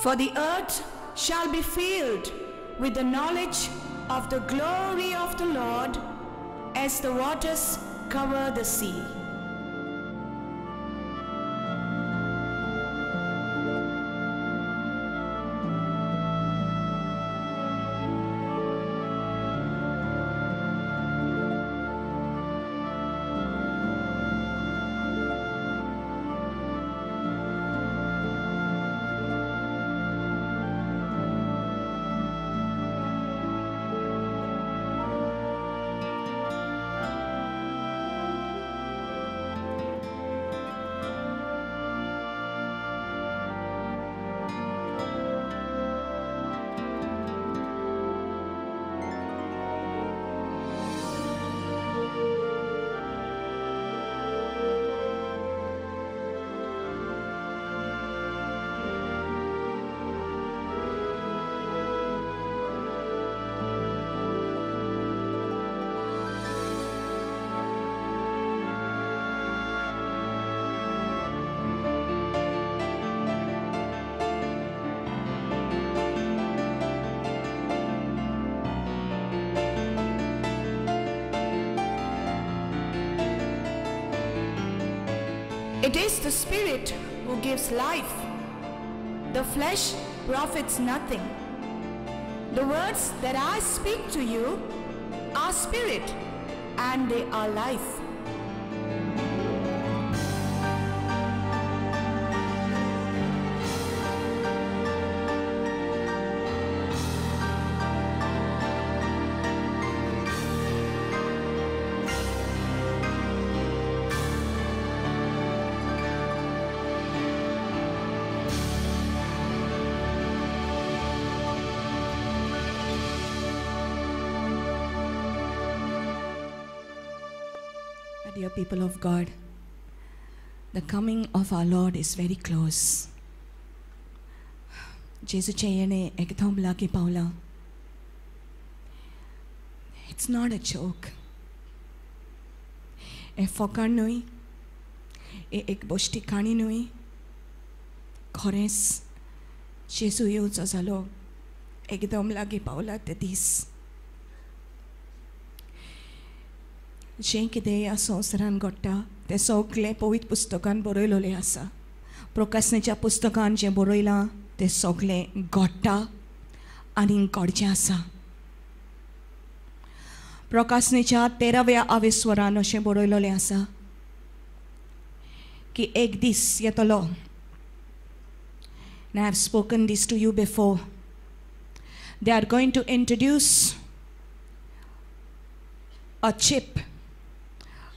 For the earth shall be filled with the knowledge of the glory of the Lord as the waters cover the sea. It is the Spirit who gives life. The flesh profits nothing. The words that I speak to you are spirit and they are life. Dear people of God, the coming of our Lord is very close. जेजूचें येणें एकदम लागीं पावलां. It's not a joke. हें फकाण न्हय, हें एक बोश्टी काणी न्हय. खरेंच जेजू येवचो जालो, एकदम लागीं पावला ते दीस. जें कितें ह्या संवसारान घडटा तें सगळें पवित्र पुस्तकान बरयलेलें आसा. प्रकाशनाच्या पुस्तकान जें बरयलां तें सगळें घडटा आनी घडचें आसा. प्रकाशनेच्या 13व्या आवेस्वरान अशें बरयलेलें आसा की एक दीस येतलो. And I have spoken this to you before. They are going to introduce a chip,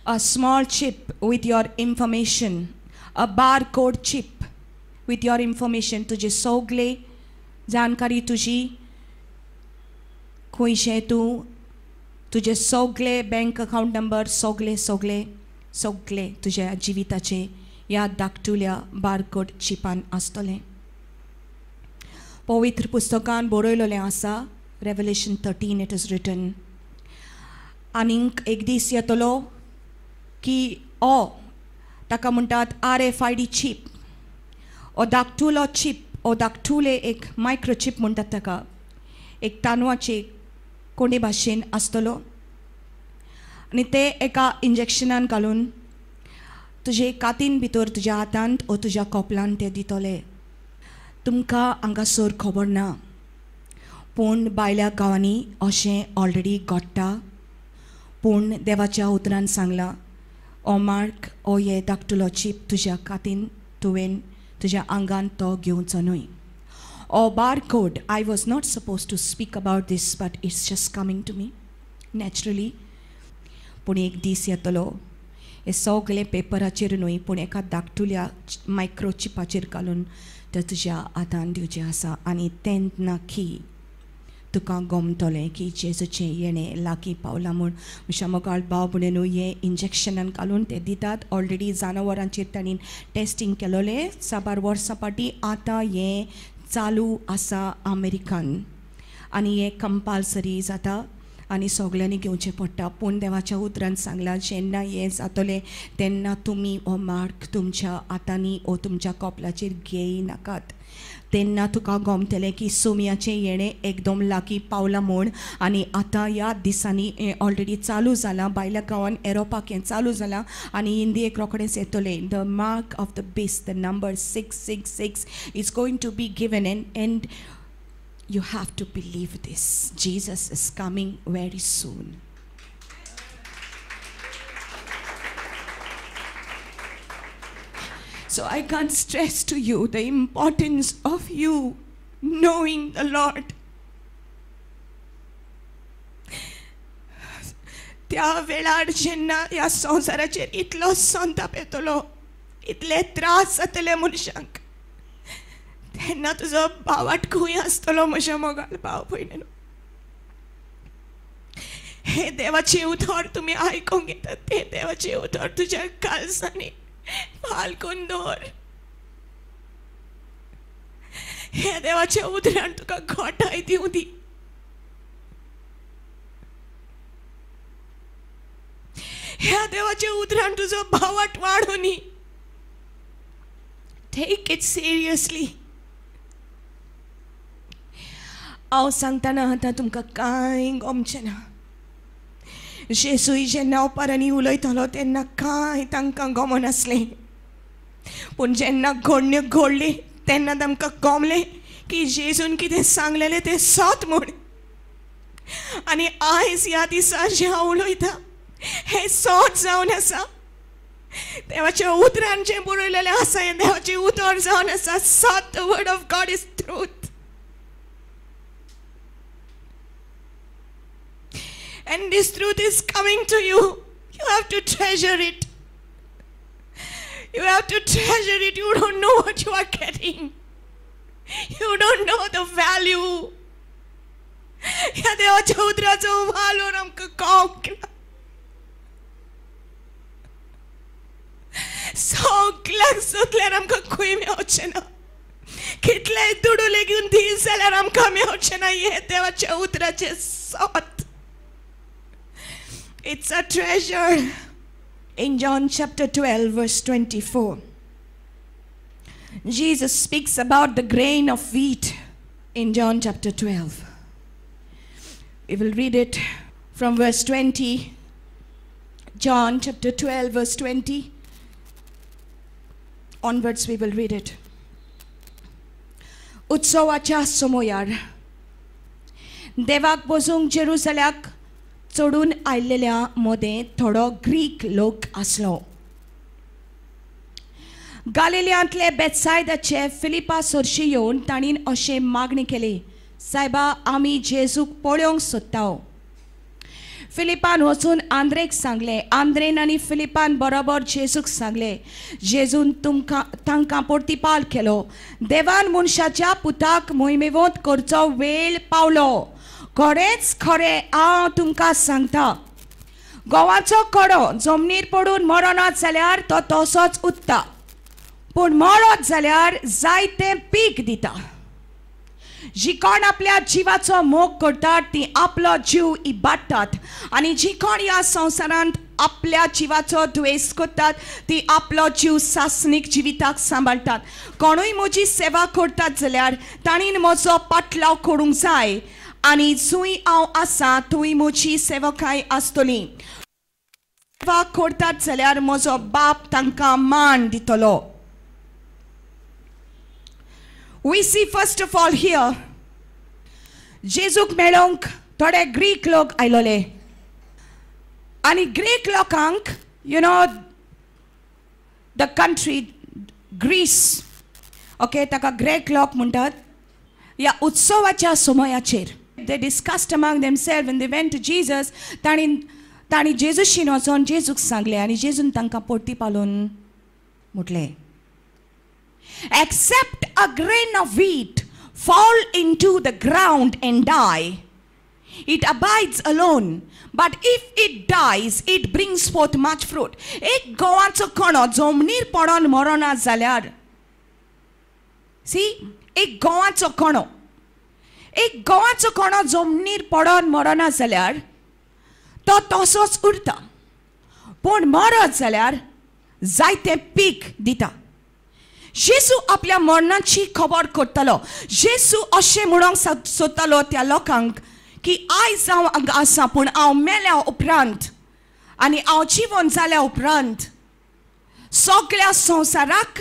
a small chip with your information, a barcode chip with your information. तुझे सगळे जानकारी तुझी खंयचे तूं, तुझे सगळे बँक अकाउंट नंबर, सगळे सगळे सगळे तुझ्या जिविताचे ह्या धाकटुल्या बारकोड चिपान आसतलें. पवित्र पुस्तकान बरयलेलें आसा, Revelation 13 it is written. आनीक एक दीस येतलो की ओ ताका म्हणटात RFID chip, ओ धाकटुलो चीप, ओ धाकटुले एक मायक्रोचीप म्हणटात ताका, एक तांदळाचे कोंडे भाशेन आसतलो आनी ते एका इंजेक्शनान घालून तुजे कातीन भितर, तुज्या हातांत ओ तुज्या कोपलान ते दितले. तुमकां हांगासर खबर ना, पूण भायल्या गांवांनी अशें ऑलरेडी घडटा. पूण देवाच्या उतरान सांगलां, ओ मार्क, ओ हे धाकटुलो चीप तुज्या कातीन तुवें तुज्या आंगान तो घेवचो न्हय. ओ barcode, I was not suppose to speak about this but it's just coming to me naturally. पूण एक दीस येतलो हे सगळे पेपराचेर न्हय, पूण एका धाकटुल्या मायक्रोचिपाचेर घालून ते तुज्या हातान दिवचें आसा. आनी तेन्ना की तुका गोमतलें की जेजूचें येणें लागीं पावलां म्हूण. म्हज्या मोगाळ भाव भयणींनो, हें इंजेक्शनान घालून ते दितात. ऑलरेडी जनावरांचेर तांणी टेस्टींग केलोलें साबार वर्सां फाटीं. आतां हें चालू आसा अमेरिकान आनी हें कंपल्सरी जाता आनी सगल्यांनी घेवचें पडटा. पूण देवाच्या उतरान सांगलां, जेन्ना हें जातलें तेन्ना तुमी हो मार्क तुमच्या हातांनी ओ तुमच्या कोपलाचेर घेयनाकात. तेन्ना तुका गोमतलें की सोमयाचें येणें एकदम लागीं पावलां म्हूण. आनी आतां ह्या दिसांनी हें ऑलरेडी चालू जालां, भायल्या गांवान एरोपाक हें चालू जालां आनी इंडियेक रोखडेंच येतलें. The mark of the beast, the number 666 is going to be given and you have to believe this. Jesus is coming very soon. So I can't stress to you the importance of you knowing the Lord. त्या वेळार जेन्ना ह्या संवसाराचेर इतलो संताप येतलो, इतले त्रास जातले मनशांक, तेन्ना तुजो भावाट खंय आसतलो म्हज्या मोगाळ भाव भयणीनो. हे देवाचें उतर तुमी आयकूंक येतात, तें देवाचें उतर तुज्या काळजांनी फालकून दवर. हे देवाच्या उतरान तुका घोटाय दिवं दी. ह्या देवाच्या उतरान तुजो भावाट वाडोनी. Take it seriously. हांव सांगतना आतां तुमकां कांय गोमचें ना. जेजूय जेन्ना ओपारांनी उलयतालो तेन्ना कांय तांकां गोमनासलें, पूण जेन्ना घडण्यो घडली तेन्ना तांकां गोमलें की जेजून कितें सांगलेलें तें सत म्हूण. आनी आयज ह्या दिसा जें हांव उलयतां हें सत जावन आसा. देवाच्या उतरान जें बरयलेलें आसा हें देवाचें उतर जावन आसा. सत, the word of God is truth. And this truth is coming to you. You have to treasure it. You have to treasure it. You don't know what you are getting. You don't know the value. ह्या देवाच्या उतराचो वालोर आमकां कळोंक ना. सगळ्याक सोदल्यार आमकां खंय मेवचें ना. कितलेय दुडू लेगीन दीस जाल्यार आमकां मेवचें ना. हें देवाच्या उतराचें सत. It's a treasure. In John chapter 12, verse 24, Jesus speaks about the grain of wheat in John chapter 12. We will read it from verse 20. John chapter 12, verse 20. Onwards we will read it. उत्सवाच्या समयार देवाक बसूंक जेरुसलेमाक चडून आयिल्ल्या मदें थोडो Greek लोक आसलो. गालिलियांतले बेतसायदाचे Philippa सरशी येवन तांणी अशें मागणी केली, सायबा आमी जेजूक पळोवंक सोदता. फिलिपान वचून आंद्रेक सांगलें. आंद्रेन आनी फिलिपान बरोबर जेजूक सांगलें. जेजून तुमकां तांकां प्रतिपाल केलो, देवान मनशाच्या पुताक मोहिमेवंत करचो वेळ पावलो. खरेंच खरें हांव तुमकां सांगता, गोवाचो कडो जमनीर पडून मरना जाल्यार तो तसोच उरता, पूण मरत जाल्यार जायतें पीक दिता. जी कोण आपल्या जिवाचो मोग करतात ती आपलो जीव इबाडटात, आनी जी कोण ह्या संवसारांत आपल्या जिवाचो द्वेस करतात ती आपलो जीव सासणीक जिविताक सांबाळटात. कोणूय म्हजी सेवा करतात जाल्यार तांणी म्हजो पाटलाव करूंक जाय, आनी जंय हांव आसा थंय म्हजी सेवकाय आसतली. सेवा करतात जाल्यार म्हजो बाप तांकां मान दितलो. We see first of all here, जेजूक मेळोवंक थोडे ग्रीक लोक आयलोले, आनी ग्रीक लोकांक, you know the country Greece, okay, ताका ग्रीक लोक म्हणटात. ह्या उत्सवाच्या समयाचेर they discussed among themselves and they went to Jesus. तांणी जेजूशीन वचोन जेजूक सांगलें, आनी जेजून तांकां पोटी पालोवन म्हटलें, except a grain of wheat fall into the ground and die, it abides alone, but if it dies, it brings forth much fruit. एक गोवाचो कणो जमनीर पडोन मरना जाल्यार, सी, एक गोवाचो कणो, एक गोवाचो कणो जमनीर पडोन मरना जाल्यार तो तसोच उरता, पूण मरत जाल्यार जायतें पीक दिता. जेजू आपल्या मरणाची खबर करतालो. जेजू अशें म्हणूंक सोदतालो त्या लोकांक की आयज हांव हांगा आसा, पूण हांव मेल्या उपरांत आनी हांव जिवन जाल्या उपरांत सगळ्या संवसाराक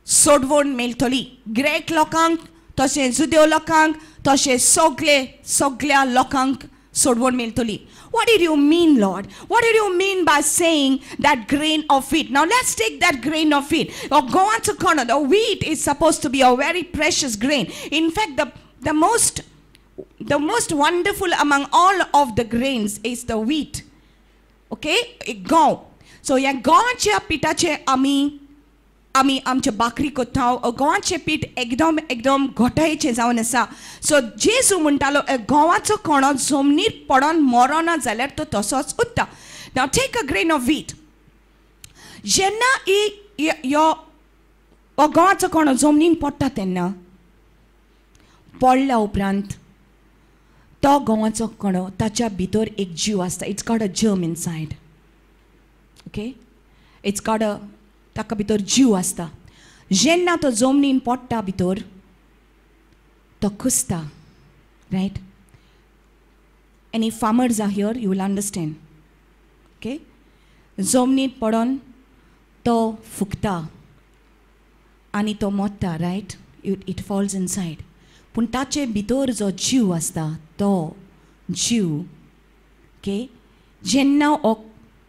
सोडवण मेळटली. ग्रेक लोकांक तशें जुदेव लोकांक तशें सगळे सगळ्या लोकांक सोडवण मेळटली. What did you mean, Lord? What did you mean by saying that grain of wheat? Now let's take that grain of wheat. Or goancho kono, the wheat is supposed to be a very precious grain. In fact, the most wonderful among all of the grains is the wheat. Okay? गंव. So ह्या गंवाच्या पिठाचे आमी आमी आमचे बाकरी करता. गंवाचें पीठ एकदम एकदम घोटायेचें जावन आसा. सो जेजू म्हणटालो गंवाचो कणो जमनीर पडोन मरोना जाल्यार तो तसोच उरता. Now take a grain of wheat. जेन्ना ही ह्यो गंवाचो कणो जमनीन पडटा तेन्ना पडल्या उपरांत तो गंवाचो कणो ताच्या भितर एक जीव आसता. It's got a germ inside. Okay, it's got a ताका भितर जीव आसता. जेन्ना तो जमनीन पडटा भितर तो कुसता, right? Any farmers are here, you will understand. Okay, जमनीन पडोन तो फुकता आनी तो मोडटा, रायट? It falls inside. पूण ताचे भितर जो जीव आसता तो जीव, ओके, जेन्ना हो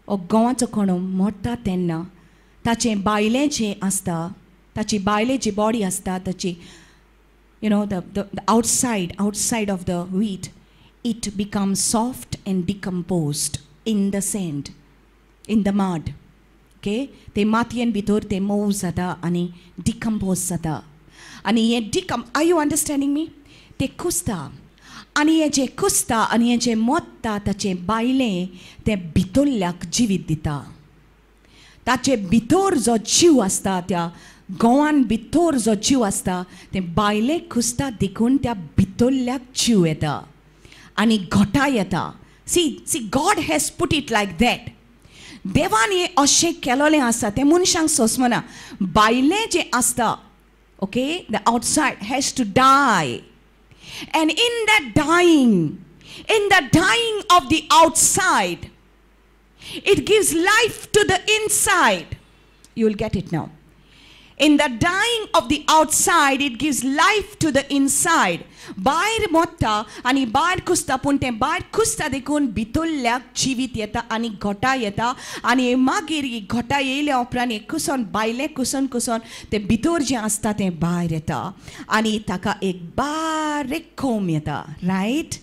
गंवाचो कणो मोडटा तेन्ना ताचें बायलें जें आसता, ताची बायले जी बॉडी आसता ताची, you know, the outside of the wheat, it becomes soft and decomposed in the sand, in the mud. Okay, ते मातयेन भितर ते मोव जाता आनी डिकम्पोज जाता. आनी हें are you understanding मी? ते कुसता आनी हें जें कुसता आनी हें जें मोडटा ताचें बायलें तें भितरल्याक जिवीत दिता. ताचे भितर जो जीव आसता, त्या गंवान भितर जो जीव आसता तें बायले कुसता देखून त्या भितरल्याक जीव येता आनी घोटाय येता. See see God has put it like that. देवान हें अशें केलोलें आसा तें मनशांक सोंसमना. बायलें जें आसता, okay, the outside has to die, and in that dying, in the dying of the outside, it gives life to the inside. You will get it now. In the dying of the outside, it gives life to the inside. भायर मोडटा आनी भायर कुसता, पूण तें भायर कुसता देखून भितरल्याक जिवीत येता आनी घोटा येता. आनी मागीर ही घोटा येयल्या उपरांत हें कुसोन भायलें कुसोन कुसोन तें भितर जें आसता तें भायर येता आनी ताका एक बारीक कोम येता, रायट?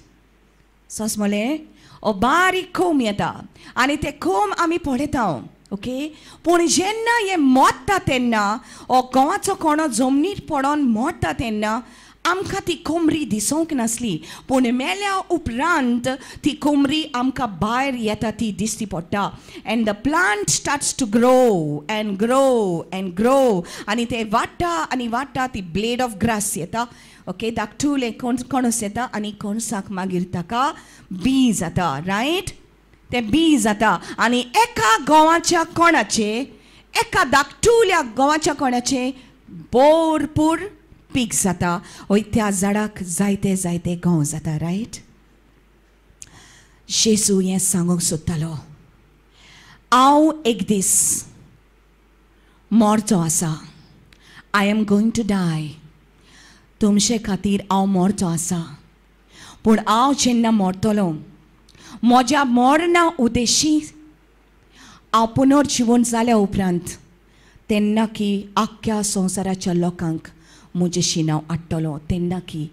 सोंसमलें? ओ बारीक कोम येता आनी तें कोम आमी पळयता, ओके? पूण जेन्ना हें मोडटा तेन्ना ओ गंवाचो कणो जमनीर पडोन मोडटा तेन्ना आमकां ती कोमरी दिसूंक नासली, पूण मेल्या उपरांत ती कोमरी आमकां भायर येता ती दिसती पडटा. And the plant starts to grow and grow and grow आनी तें वाडटा आनी वाडटा. ती ब्लेड ऑफ ग्रास येता, ओके, धाकटुलें कणस येता आनी कणसाक मागीर ताका बी जाता, रायट? तें बी जाता आनी एका गंवाच्या कोणाचे, एका धाकटुल्या गंवाच्या कोणाचे भरपूर पीक जाता. हय, त्या झाडाक जायते जायते गंव जाता, रायट? जेजू हें सांगूंक सोदतालो, हांव एक दीस मरचो आसा. I am going to die. तुमचे खातीर हांव मरचो आसा, पूण हांव जेन्ना मरतलो म्हज्या मरणा उद्देशी हांव पुनर्जिवन जाल्या उपरांत तेन्ना की आख्ख्या संवसाराच्या लोकांक म्हजें शिनाव हाडटलो, तेन्ना की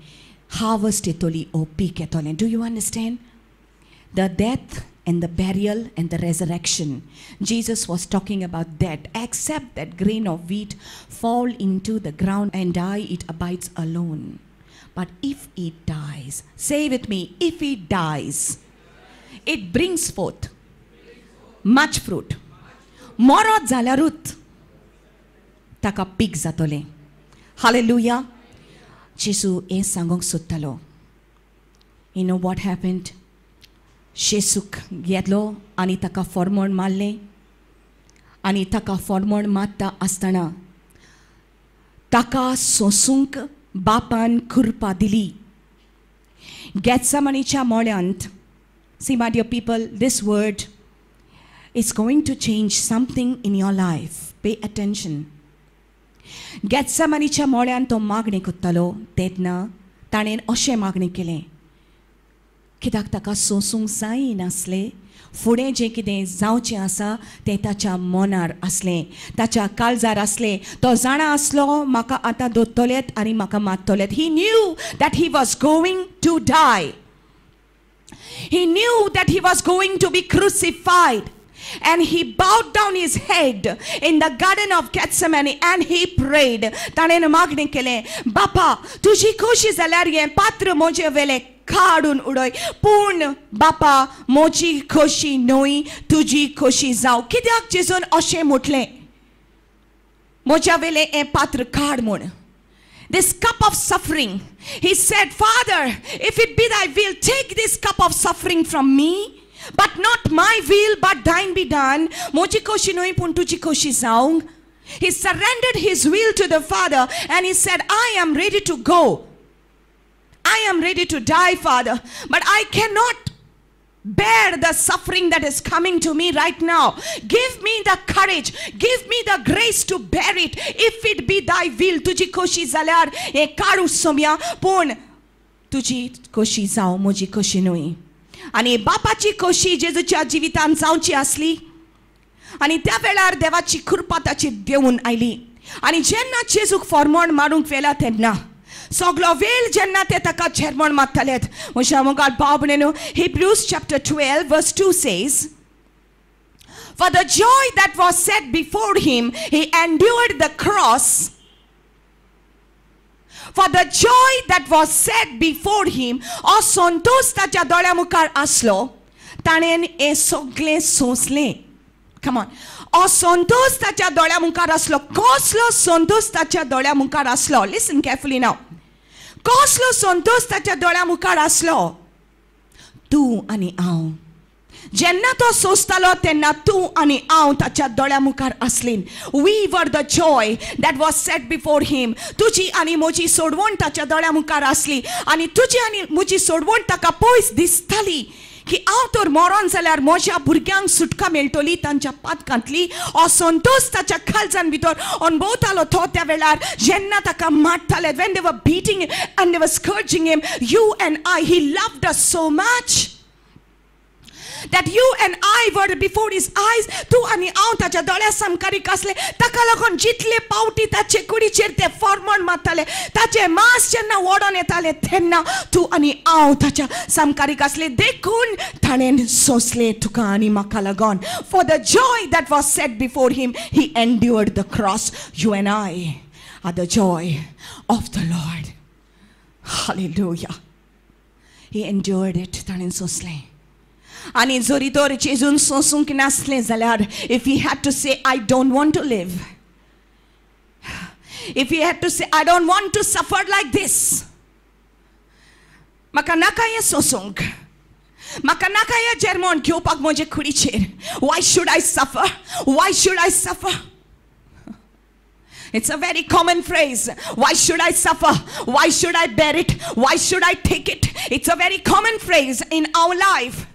हार्वस्ट येतली ओ पीक येतलें. Do you understand? The death and the burial and the resurrection. Jesus was talking about that. Except that grain of wheat fall into the ground and die, it abides alone. But if it dies, say with me, if it dies, it brings forth much fruit. मरत जाल्यारूच ताका पीक जातलें. Hallelujah. जेजू हें सांगूंक सोदतालो. You know what happened? जेजूक घेतलो आनी ताका फॉर्मोण मारलें आनी ताका फॉर्मोण मारता आसतना ताका सोसूंक बापान कृपा दिली. गेत्सेमनीच्या मोळ्यांत, see my dear people, this word is going to change something in your life. Pay attention. गेत्सेमनीच्या मोळ्यान तो मागणी करतालो तेन्ना ताणें अशें मागणी केलें, कित्याक ताका सोसूंक जायनासलें. फुडें जें कितें जावचें आसा तें ताच्या मनार आसलें, ताच्या काळजार आसलें. तो जाणा आसलो म्हाका आतां दोत्तलेत आनी म्हाका मारतलेत. He knew that he was going to die. He knew that he was going to be crucified. And he bowed down his head in the garden of Gethsemane and he prayed. ताणें मागणें केलें, बापा तुजी खोशी जाल्यार हें पात्र म्हजे वेलें काडून उडय, पूण बापा म्हजी खोशी न्हय तुजी खोशी जावं. कित्याक जेजून अशें म्हटलें, म्हज्या वेलें हें पात्र काड म्हूण? This cup of suffering. He said, Father, if it be thy will, take this cup of suffering from me. But not my will, but thine be done. Moji koshi noi pun tuji koshi zaung. He surrendered his will to the Father and he said, I am ready to go. I am ready to die, Father. But I cannot bear the suffering that is coming to me right now. Give me the courage. Give me the grace to bear it. If it be thy will, tuji koshi zalyar e karu somya pun tuji koshi zao moji koshi noi. आनी बापाची खोशी जेजूच्या जिवितान जावची आसली आनी त्या वेळार देवाची कृपा ताचेर देंवून आयली. आनी जेन्ना जेजूक फॉर्मोण मारूंक व्हेला तेन्ना सगलो वेळ जेन्ना ते ताका झेरमण मारतालेत, म्हज्या मुखार भाव भयणीनो, Hebrews chapter 12 verse 2 says, For the joy that was set before him, he endured the cross. For the joy that was set before him, हो संतोष ताच्या दोळ्या मुखार आसलो, ताणें हें सगळें सोंसलें. Come on. हो संतोष ताच्या दोळ्या मुखार आसलो. कसलो संतोष ताच्या दोळ्या मुखार आसलो? Listen carefully now. कसलो संतोष ताच्या दोळ्या मुखार आसलो? तूं आनी हांव जेन्ना तो सोंसतालो तेन्ना तूं आनी हांव ताच्या दोळ्या मुखार आसलीं. We were the joy that was set before him. तुजी आनी म्हजी सोडवण ताच्या दोळ्या मुखार आसली आनी तुजी आनी म्हजी सोडवण ताका पयस दिसताली की हांव तर मरोन जाल्यार म्हज्या भुरग्यांक सुटका मेळटली तांच्या पातकांतली. हो संतोष ताच्या काळजान भितर अणभवतालो तो त्या वेळार जेन्ना ताका मारताले, when they were beating him and they were scourging him, you and I, he loved us so much that you and I were before his eyes. तूं आनी हांव ताच्या दोळ्या सामकारीक आसले. ताका लागून जितले पावटी ताचे कुडीचेर ते फॉर्मण मारताले, ताचे मांस जेन्ना ओडोन येताले तेन्ना तूं आनी हांव ताच्या सामकारीक आसले. देखून ताणें सोंसलें तुका आनी म्हाका लागून. For the joy that was set before him, he endured the cross. You and I are the joy of the Lord. Hallelujah. He endured it. ताणें सोंसलें. आनी जरी तर जेजून सोंसूंक नासलें जाल्यार, if he had to say I don't want to live, if he had to say I don't want to suffer like this, म्हाका नाका हें सोंसूंक, म्हाका नाका हें जेरमोण घेवपाक म्हजे कुडीचेर, why should I suffer, why should I suffer? It's a very common phrase. Why should I suffer? Why should I bear it? Why should I take it? It's a very common phrase in our life.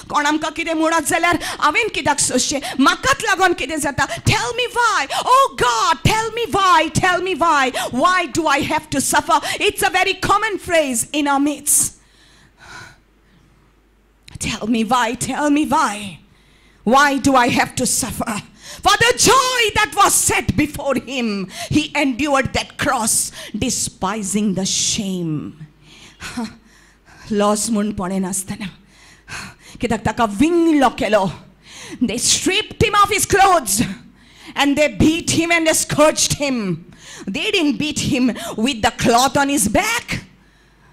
कोण आमकां कितें म्हणत जाल्यार हांवें कित्याक सोंसचें, म्हाकाच लागून कितें जाता? Tell me why. Oh God, tell me why, tell me why. Why do I have to suffer? It's a very common phrase in our midst. Tell me why, tell me why. Why do I have to suffer? For the joy that was set before him, he endured that cross, despising the shame. Loss म्हूण पळयनासतना कित्याक ताका विंगलो केलो. They stripped him of his clothes and they beat him and they scourged him. They didn't beat him with the cloth on his back.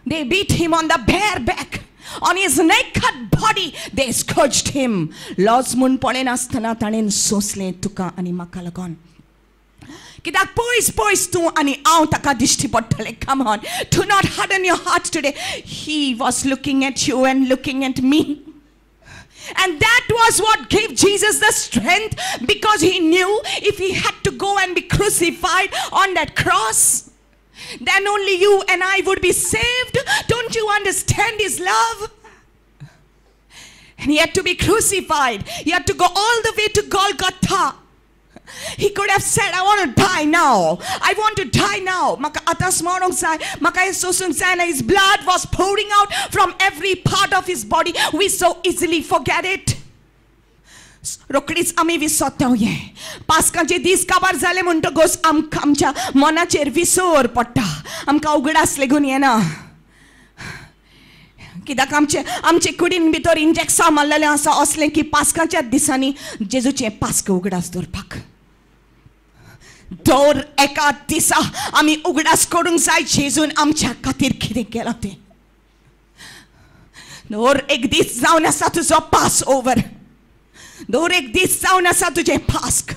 They beat him on the bare back. On his naked body, they scourged him. लॉज म्हूण पळयनासतना ताणें सोंसलें तुका आनी म्हाका लागून. कित्याक पयस पयस तूं आनी हांव ताका दिश्टी पडटलें. Come on, do not harden your heart today. He was looking at you and looking at me. And that was what gave Jesus the strength, because he knew if he had to go and be crucified on that cross, then only you and I would be saved. Don't you understand his love? And he had to be crucified. He had to go all the way to Golgotha. He could have said, I want to die now. I want to die now. Maka atas moronk zay, maka yesusung zay. His blood was pouring out from every part of his body. We so easily forget it. रोकडीच आमी विसरता हें. पास्काचे दीस काबार जाले म्हणटकच आमकां आमच्या मनाचेर विसर पडटा. आमकां उगडास लेगून येना. कित्याक आमचे आमचे कुडीन भितर इंजेक्सां मारलेलें आसा असलें की पास्काच्या दिसांनी जेजूचें पास्क उगडास दवरपाक. दर एका दिसा आमी उगडास करूंक जाय जेजून आमच्या खातीर कितें केलां तें. दर एक दीस जावन आसा तुजो पास ओवर. दर एक दीस जावन आसा तुजें पास्क.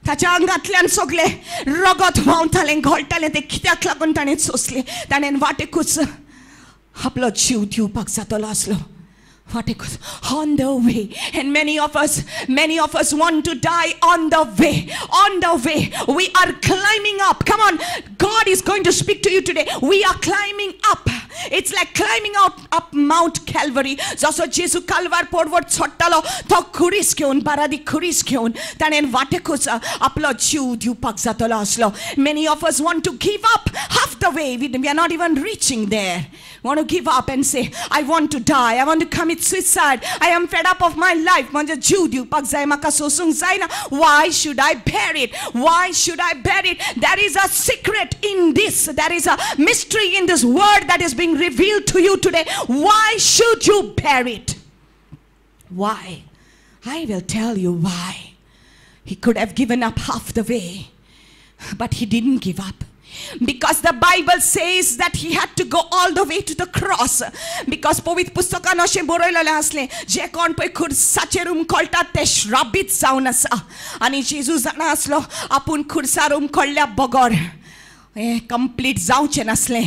ताच्या आंगांतल्यान सगळें रगत व्हांवतालें, घोळटालें. तें कित्याक लागून ताणें सोंसलें? ताणें वाटेकूच आपलो जीव दिवपाक जातलो आसलो. वाटेकूच on the way. And many of us want to die on the way. On the way. We are climbing up. Come on. God is going to speak to you today. We are climbing up. It's like climbing up Mount Calvary. जसो जेजू कालवार पोडवट चडटालो तो खुरीस घेवन, बारादी खुरीस घेवन ताणें वाटेकूच आपलो जीव दिवपाक जातलो आसलो. Many of us want to give up half the way. We are not even reaching there. Want to give up and say, I want to die. I want to commit suicide. I am fed up of my life. म्हजो जीव दिवपाक जाय, म्हाका सोसूंक जायना. Why should I bear it? Why should I bear it? There is a secret in this. There is a mystery in this word that is being revealed to you today. Why should you bear it? Why? I will tell you why. He could have given up half the way, but he didn't give up. Because the Bible says that he had to go all the way to the cross. Because पवित्र पुस्तकान अशें बरयलेलें आसलें, जे कोण पळय खुर्साचेर उमकळटात ते श्राबीत जावन आसा. आनी जेजू जाणा आसलो आपूण खुर्सार उमकळ्ळ्या बगर हें कंप्लीट जावचें नासलें.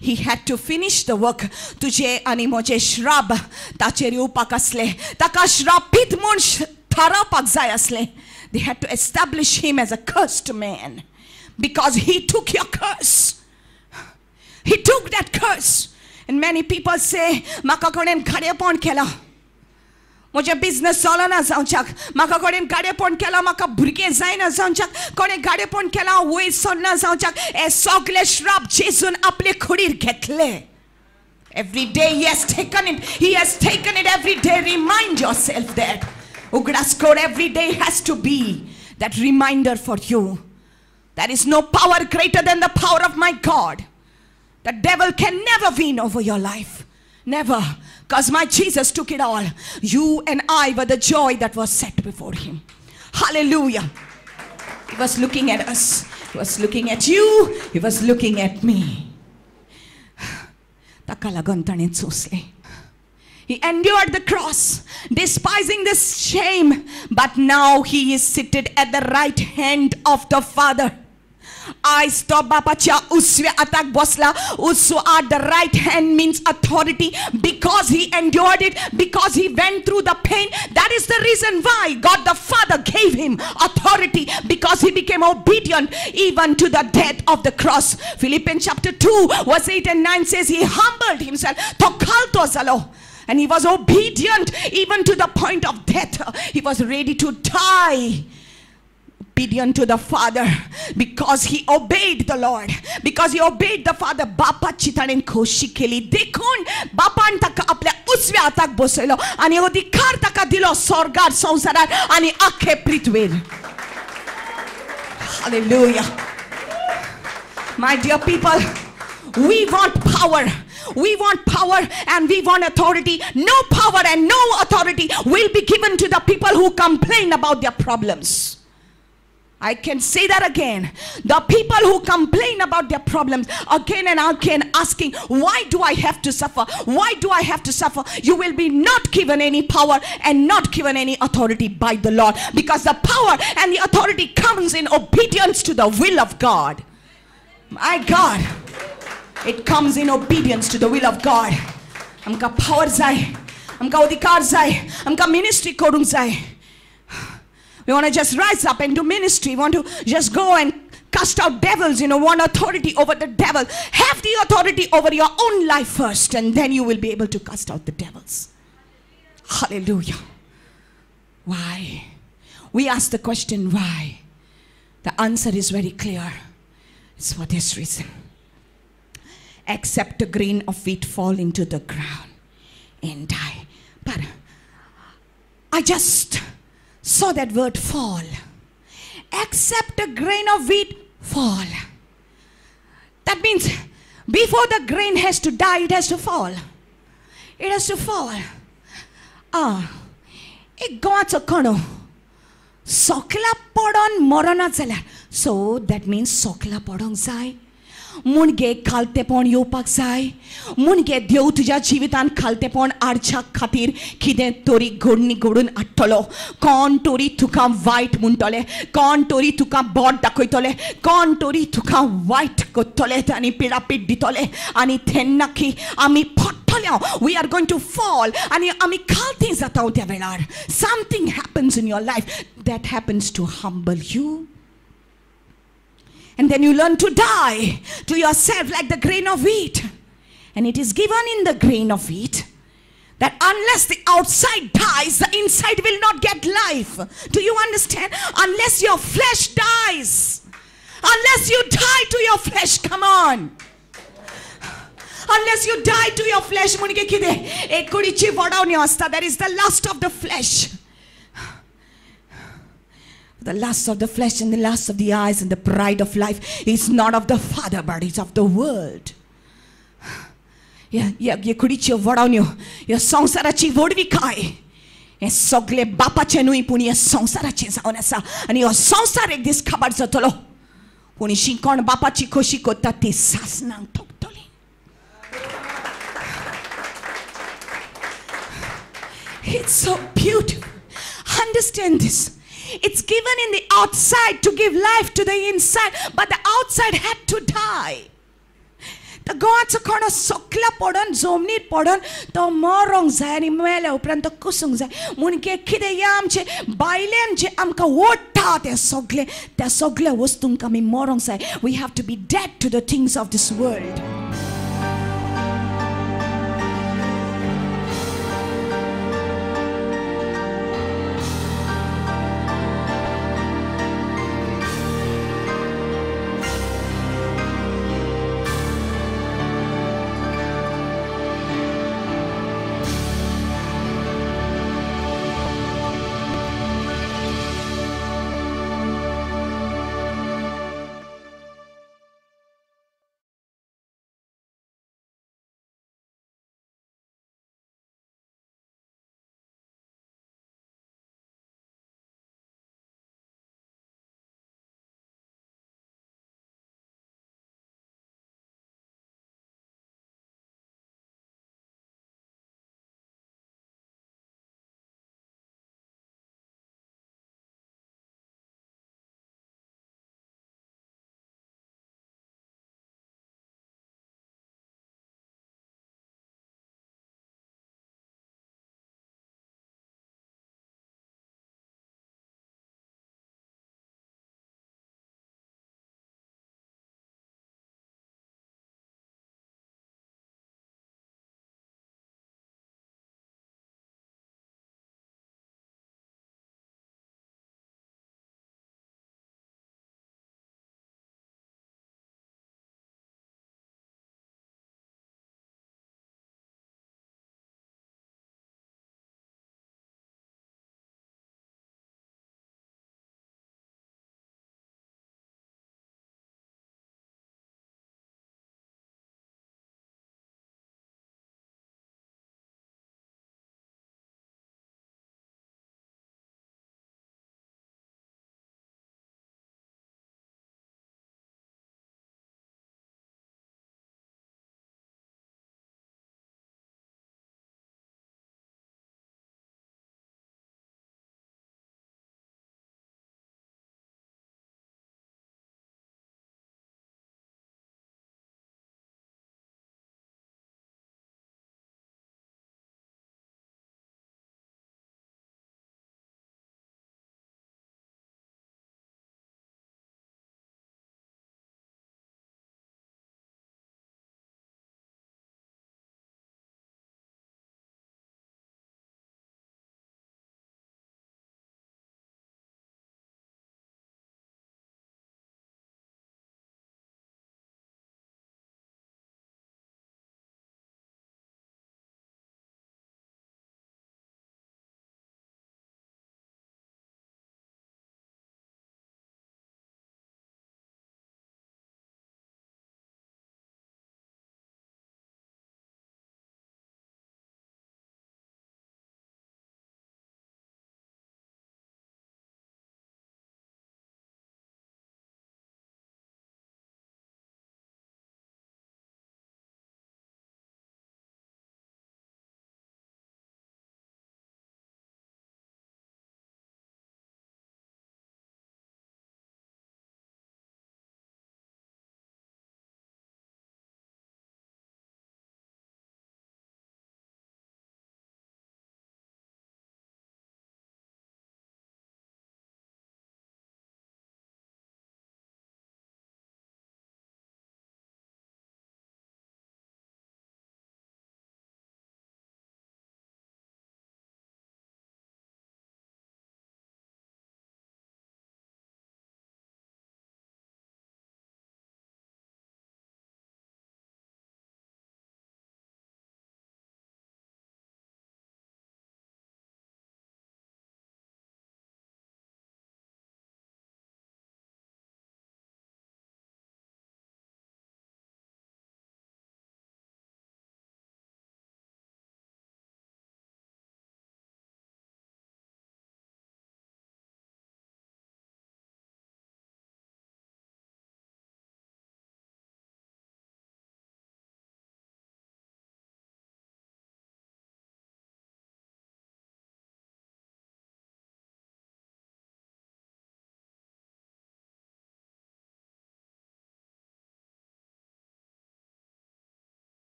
He had to finish the work. तुजे आनी म्हजे श्राप ताचेर येवपाक आसले. ताका श्रापीत म्हूण थारावपाक जाय आसलें. They had to establish him as a cursed man. Because he took your curse. He took that curse. And many people say, म्हाका कोणेन घाडेपण केलां, म्हजें बिजनस चलना जावच्याक, म्हाका कोणेन गाडेपण केलां, म्हाका भुरगें जायना जावच्याक, कोणें गाडेपण केलां वयर सरना जावच्याक. हे सगळे श्राप जेजून आपले कुडीर घेतले. Every day he has taken it. He has taken it every day. Remind yourself that. उगडास कर, every day has to be that reminder for you. There is no power greater than the power of my God. The devil can never win over your life. Never. Because my Jesus took it all. You and I were the joy that was set before him. Hallelujah. He was looking at us. He was looking at you. He was looking at me. ताका लागून ताणें सोंसलें. He endured the cross, despising this shame. But now he is seated at the right hand of the Father. आयज तो बापाच्या उजव्या हाताक बसला. उजव्या, the right hand means authority. Because he endured it, because he went through the pain. That is the reason why God the Father gave him authority, because he became obedient even to the death of the cross. Philippians chapter 2 verse 8 and 9 says he humbled himself. तो खालतो जालो. And he was obedient even to the point of death. He was ready to die. Obedient to the Father, because he obeyed the Lord, because he obeyed the Father. बापाची ताणें खोशी केली देखून बापान ताका आपल्या उजव्या हाताक बसयलो आनी अधिकार ताका दिलो स्वर्गार, संवसारार आनी आख्खे पृथ्वेर. Hallelujah. My dear people, we want power. We want power and we want authority. No power and no authority will be given to the people who complain about their problems. I can say that again. The people who complain about their problems again and again, asking, why do I have to suffer? Why do I have to suffer? You will be not given any power and not given any authority by the Lord, because the power and the authority comes in obedience to the will of God. My God, it comes in obedience to the will of God. आमकां power जाय, आमकां अधिकार जाय, आमकां ministry करूंक जाय. We want to just rise up and do ministry. We want to just go and cast out devils, you know, want authority over the devil. Have the authority over your own life first, and then you will be able to cast out the devils. Hallelujah. Why? We ask the question, why? The answer is very clear. It's for this reason. Except a grain of wheat fall into the ground and die. But I just saw that word fall. Except a grain of wheat fall. That means before the grain has to die, it has to fall. It has to fall. एक गंवाचो कणो सोकला पडोन मरना जाल्यार, so that means सोकला पडोंक जाय, मुणगे खालतेपण येवपाक जाय, मुणगे देव तुज्या जिवितान खालतेपण हाडच्या खातीर कितें तरी घडणी घडून हाडटलो. कोण तरी तुका वायट म्हणटले, कोण तरी तुका बोट दाखयतले, कोण तरी तुका वायट करतले आनी पिडापीड दितले, आनी तेन्ना की आमी पडटले. We are going to fall. आनी आमी खालती जाता त्या वेळार. Something happens in your life that happens to humble you. And then you learn to die to yourself like the grain of wheat. And it is given in the grain of wheat that unless the outside dies, the inside will not get life. Do you understand? Unless your flesh dies. Unless you die to your flesh, come on. Unless you die to your flesh, that is the lust of the flesh. The lust of the flesh and the lust of the eyes and the pride of life is not of the Father, but it's of the world. ह्या कुडीच्यो वडावण्यो, ह्या संवसाराची व्हडविकाय हें सगळें बापाचें न्हय, पूण ह्या संवसाराचें जावन आसा. आनी हो संवसार एक दीस काबार जातलो, पूण शी कोण बापाची खोशी करता ती सासणांक ठोकतली. It's so beautiful. Understand this. It's given in the outside to give life to the inside, but the outside had to die. The गंवाचो कणो सोकला पडोन जमनीर पडोन तो मरोंक जाय आनी मेल्या उपरांत तो कुसूंक जाय. म्हूण कितें ह्या आमचे भायल्यान जे आमकां ओडटा तें सगळें, त्या सगळ्या वस्तूंक आमी मरोंक जाय. We have to be dead to the things of this world.